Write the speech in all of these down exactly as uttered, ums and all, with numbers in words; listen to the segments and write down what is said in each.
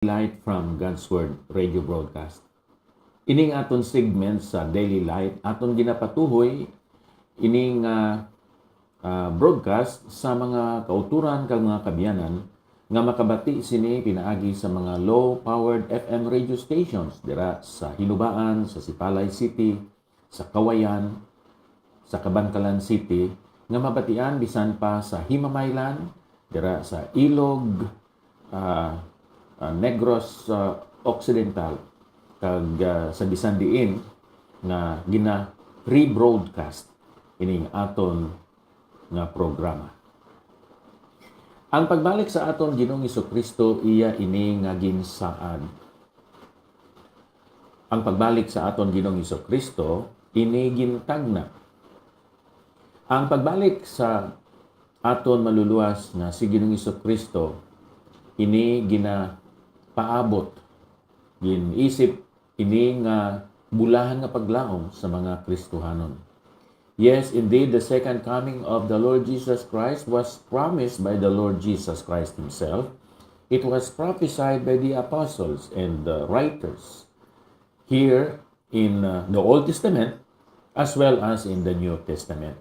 Light from God's Word radio broadcast. Ining aton segment sa Daily Light, aton ginapatuhoy ining, ah, ah, broadcast sa mga kauturan kag mga kaabyanan nga makabati sini pinaagi sa mga low-powered F M radio stations dira sa Hinubaan, sa Sipalay City, sa Cauayan, sa Kabankalan City, nga mabatian bisan pa sa Himamaylan, dira sa Ilog, ah, ah, Negros, ah, Occidental, kag, ah, sa bisan diin nga gina-rebroadcast ining aton nga programa. Ang pagbalik sa aton Ginoong Jesu-Cristo, iya ini nga ginsaad. Ang pagbalik sa aton Ginoong Jesu-Cristo, ini gintagna. Ang pagbalik sa aton Manluluwas nga si Ginoong Jesu-Cristo, ini ginapaabot, gin-isip ini nga bulahan nga paglaom sa mga Kristohanon. Yes, indeed, the second coming of the Lord Jesus Christ was promised by the Lord Jesus Christ himself. It was prophesied by the apostles and the writers here in, uh, the Old Testament as well as in the New Testament.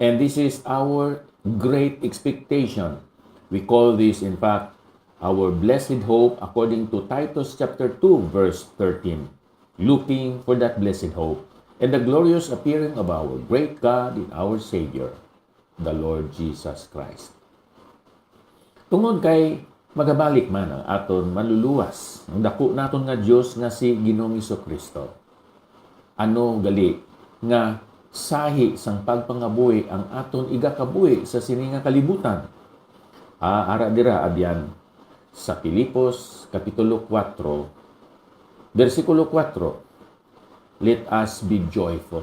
And this is our great expectation. We call this, in fact, our blessed hope according to Titus chapter two, verse thirteen. Looking for that blessed hope and the glorious appearing of our great God and our Savior, the Lord Jesus Christ. Tungod kay magabalik man ang aton Manluluwas, ang daku naton nga Dios nga si Ginoong Jesu-Cristo. Ano gali nga sahi sang pagpangabuhi ang aton igakabuhi sa sini nga kalibutan? Ah, ara dira, abyan, sa Filipos, Kapitulo kuwatro, bersikulo kuwatro, "Let us be joyful."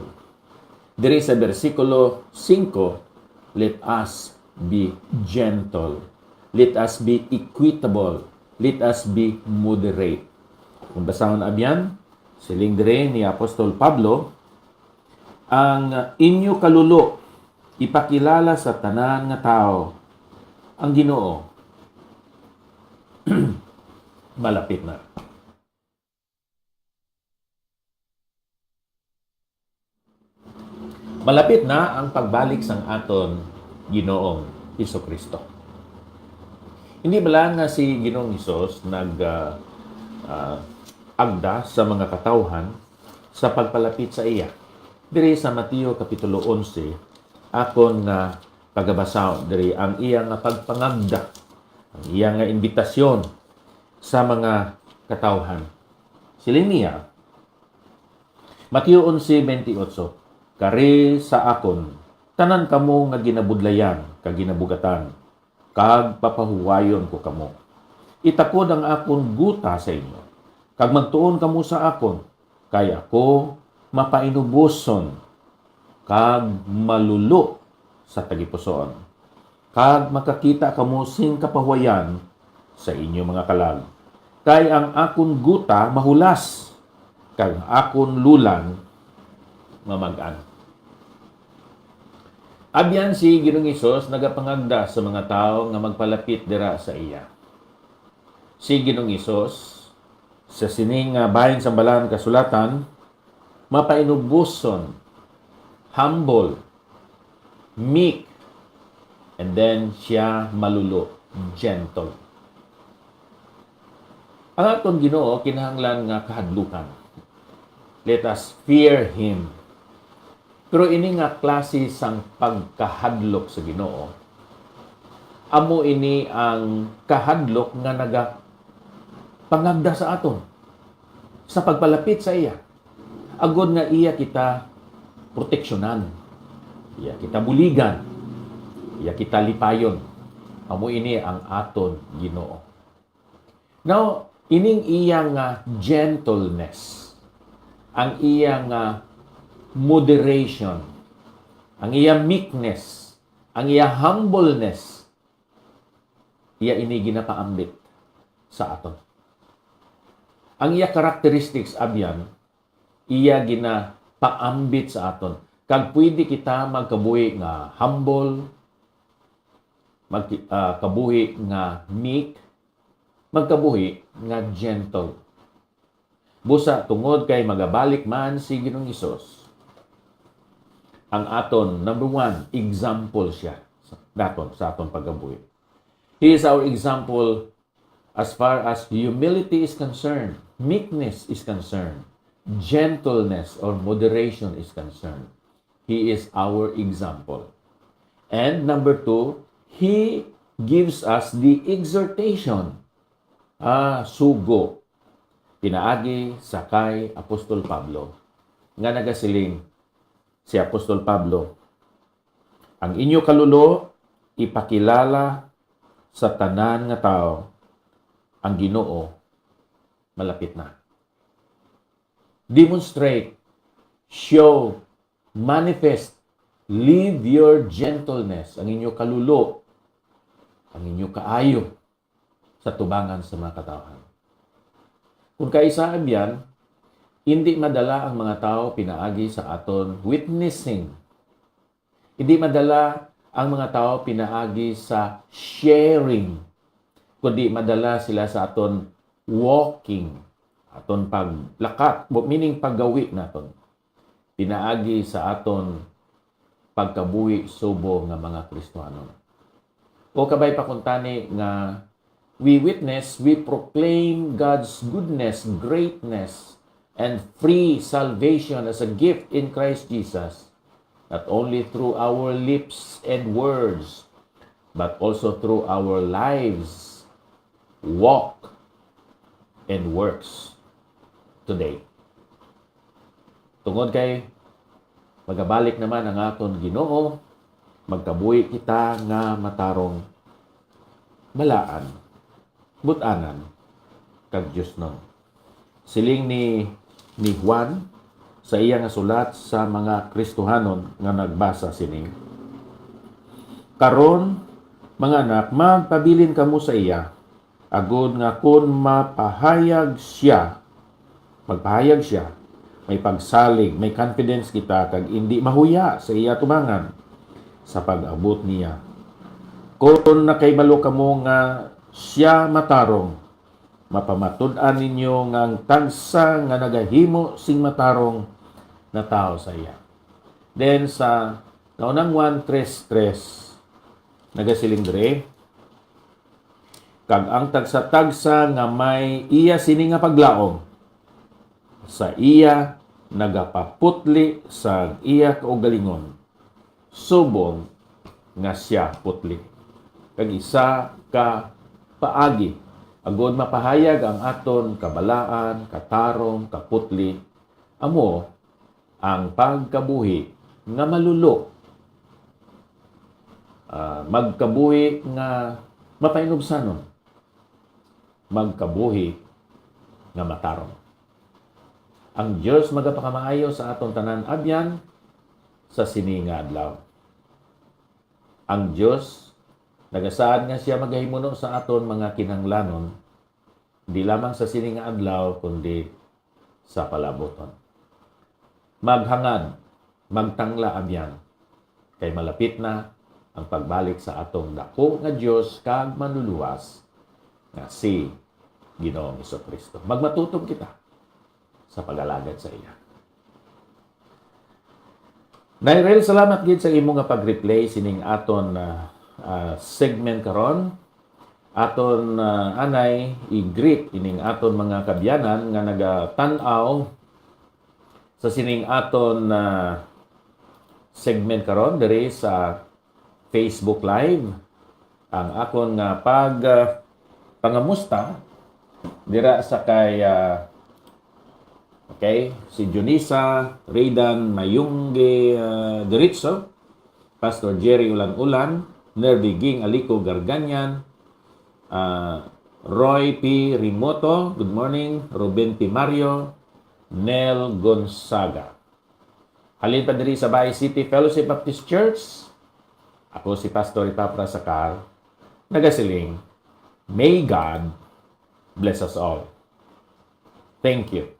Diri sa bersikulo singko, "Let us be gentle. Let us be equitable. Let us be moderate." Kung basahon, abyan, siling diri ni Apostol Pablo, "Ang inyo kalulo ipakilala sa tanan nga tawo, ang Ginoo malapit na." Malapit na ang pagbalik sang aton Ginoong Jesu-Cristo. Hindi bala nga si Ginoong Hesus nag, ah, ah, agda sa mga katawhan sa pagpalapit sa iya? Diri sa Mateo Kapitulo onse, akon nga pagabasahon diri ang iya nga pagpangagda, ang iya nga imbitasyon sa mga katawhan. Siling niya, Mateo onse bentiocho, "Kari sa akon, tanan kamo nga ginabudlayan kag ginabugatan, kag papahuwayon ko kamo. Itakod ang akon guta sa inyo, kag magtuon kamo sa akon, kay ako mapainuboson kag malulo sa tagipusoon, kag makakita kamo sing kapahuwayan sa inyo mga kalag. Kay ang akon guta mahulas, kag ang akon lulan mamag-an." Abyan, si Ginoong Hesus nagapangagda sa mga tawo nga magpalapit dira sa iya. Si Ginoong Hesus, sa sini nga bahin sang Balaan Kasulatan, mapainuboson, humble, meek, and then siya malulo, gentle. Ang aton Ginoo kinahanglan nga kahadlukan. Let us fear Him. Pero ini nga klase sang pagkahadlok sa Ginoo, amo ini ang kahadlok nga nagapangagda sa aton sa pagpalapit sa iya, agod nga iya kita proteksyonan, iya kita buligan, iya kita lipayon. Amo ini ang aton Ginoo. Now, ining iya nga gentleness, ang iya nga moderation, ang iya meekness, ang iya humbleness, iya ini ginapaambit sa aton. Ang iya characteristics, abyan, iya ginapaambit sa aton. Kag pwede kita magkabuhi nga humble, mag-, ah, kabuhi nga meek, magkabuhi nga gentle. Busa, tungod kay magabalik man si Ginoong Hesus, ang aton, number one, example siya sa, naton, sa aton pagkabuhi. He is our example as far as humility is concerned, meekness is concerned, gentleness or moderation is concerned. He is our example. And number two, He gives us the exhortation. Ah, sugo. Pinaagi sa kay Apostol Pablo, nga nagasiling si Apostol Pablo, "Ang inyo kalulo ipakilala sa tanan nga tawo, ang Ginoo malapit na." Demonstrate, show, manifest, live your gentleness, ang inyo kalulo, ang inyo kaayo sa tubangan sa mga katawhan. Kung kaisa abyan, hindi madala ang mga tawo pinaagi sa aton witnessing. Hindi madala ang mga tawo pinaagi sa sharing, kundi madala sila sa aton walking, aton paglakat, bu-, meaning paggawi naton, pinaagi sa aton pagkabuhi subong nga mga Kristiyanon. O kabay pa kuntani nga we witness, we proclaim God's goodness, greatness, and free salvation as a gift in Christ Jesus, not only through our lips and words, but also through our lives, walk, and works today. Tungod kay magabalik naman ang aton Ginoo, magkabuhi kita nga matarong, balaan, but-anan, kag diosnon. Siling ni, ni Juan sa iya nga sulat sa mga Kristohanon nga nagbasa sini, "Karon, mga anak, magpabilin kamo sa iya, agod nga kon mapahayag sia, magpahayag sia, may pagsalig, may confidence kita, kag indi mahuya sa iya tubangan sa pag-abot niya. Kon nakahibalo kamo nga sia matarong, mapamatud-an ninyo nga ang tagsa nga nagahimo sing matarong natawo sa iya." Then sa Naunang Juan tres tres, nagasiling diri, "Kag ang tagsa-tagsa nga may iya sini nga paglaom, sa iya nagapaputli sa iya kaugalingon, subong nga sia putli." Kag isa ka paagi, agod mapahayag ang aton kabalaan, katarong, kaputli, amo ang pagkabuhi nga malulo, ah, magkabuhi nga mapainubsanon, magkabuhi nga matarong. Ang Dios magapakamaayo sa aton tanan abyan sa sini nga adlaw. Ang Dios nagasaad nga sia magahimuno sa aton mga kinahanglanon, di lamang sa sini nga adlaw, kundi sa palaabuton. Maghangad, magtangla abyan, kay malapit na ang pagbalik sa atong daku nga Dios kag Manluluwas, nga si Ginoong Jesu-Cristo. Magmatutom kita sa pag-alagad sa iya. Nairel, salamat gid sa imo nga pag-replay sining aton, ah, ah, segment karon. Aton, ah, anay i-greet ining aton mga kabyanan nga nagatan-aw sa sining aton, ah, segment karon diri sa Facebook Live. Ang akon nga pag, ah, pangamusta dira sa kay, ah, okay, si Junisa Raydan Mayungge, ah, Diritso, Pastor Jerry Ulan-Ulan, Nerdy Ging Alico Garganian, ah, Roy P. Rimoto, good morning, Ruben P. Mario, Nel Gonzaga. Halin pa diri sa Bay City Fellowship Baptist Church, ako si Pastor Epafras Sacar, nagasiling, "May God bless us all." Thank you.